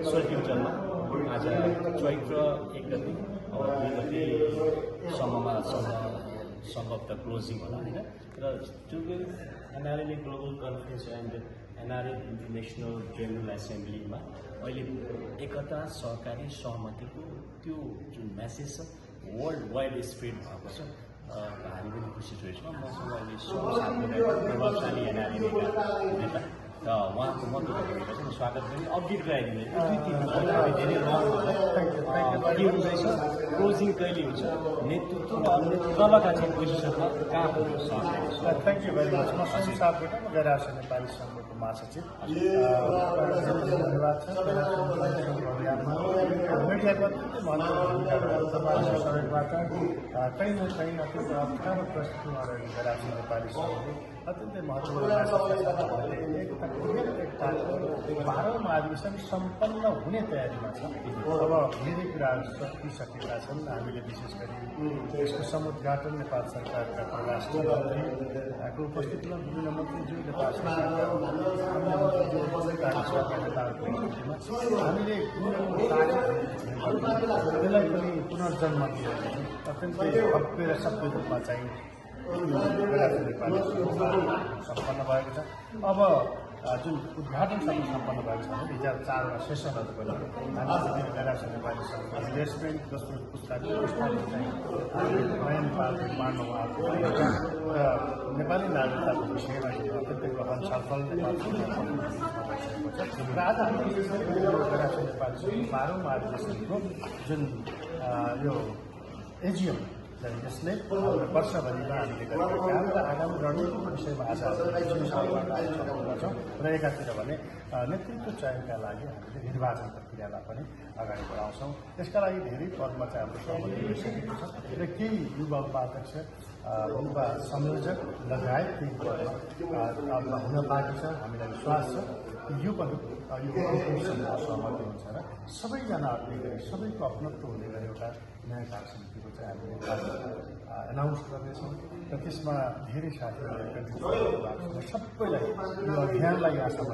तेस्रो ट्युटरमा आज चैत्र 1 गते अब 2 गतेसम्ममा सम्भवतः क्लोजिङ होला होइन र जुन एनआरएले global conference and NRA national general एसेम्ब्लीमा अहिले एकता सहकारी सहमतिको त्यो जुन मेसेज छ वर्ल्ड वाइड स्प्रेड भएको छ। हामी पनि खुसी छौँ। मसँग अहिले 7 प्रभावशाली एनआरए नेता र उहाँको मन्तव्यबाट चाहिँ म स्वागत गर्ने अपडेट गराइदिने धेरै के हुँदैछ, क्लोजिङ कहिले हुन्छ, नेतृत्व र तलका चाहिँ पोजिसनमा कहाँ पुग्न सक्छ। Thank you very much. म सोम सापकोटा, म गैरराष्ट्रिय नेपाली सङ्घको महासचिव। धन्यवाद छ मिडियाको अत्यन्तै महत्त्वपूर्ण तपाईँको सडकबाट कहीँ न कहीँ अत्यन्त अप्ठ्यारो परिस्थितिमा रहेको गैरराष्ट्रिय नेपाली सङ्घले अत्यन्तै महत्त्वपूर्ण भारत महाधिवेशन सम्पन्न हुने तयारीमा छ। अब धेरै कुराहरू सकिसकेका छन्। हामीले विशेष गरी यसको समुद्घाटन नेपाल सरकारका परराष्ट्र मन्त्रीको उपस्थितिमा विभिन्न मन्त्रीज्यू नेपाल सरकारका अन्य मन्त्रीज्यू नेताहरूको उपस्थितिमा हामीले त्यसलाई पनि पुनर्जन्म दिएको अत्यन्तै भव्य र सभ्य रूपमा चाहिँ नेपाली सम्पन्न भएको छ। अब जुन उद्घाटन सबै सम्पन्न भएको छ भने हिजो 4वटा सेसनहरू पनि हामीले गैरराष्ट्रिय नेपाली सङ्घको इन्भेस्टमेन्ट दोस्रो पुस्ताको चाहिँ नयाँ नेपाल निर्माणमा उहाँको र नेपाली नागरिकताको विषयमा अत्यन्तै गहन छलफल भइसकेको छ। र आज हामी विशेष गरी गैरराष्ट्रिय नेपाली सङ्घ 12औं महाधिवेशनको जुन यो एजिएम यसले वर्षभरिमा हामीले गरेका काम र आगामी रणनीतिको विषयमा आज छौँ र एकातिर भने नेतृत्व चयनका लागि हामीले निर्वाचन प्रक्रियालाई पनि अगाडि बढाउँछौँ। त्यसका लागि धेरै पदमा चाहिँ हाम्रो सहमति भइसकेको छ र केही युवा उपाध्यक्ष युवा संयोजक लगायत केही पदमा हुन बाँकी छ। हामीलाई विश्वास छ यो पनि यो सहमति हुन्छ र सबैजना अपने गरी सबैको अपनत्व हुने गरी एउटा नयाँ कार्यसमितिको चाहिँ हामीले एनाउन्स गर्नेछौँ र त्यसमा धेरै साथीहरूले सबैलाई यो अभियानलाई यहाँसम्म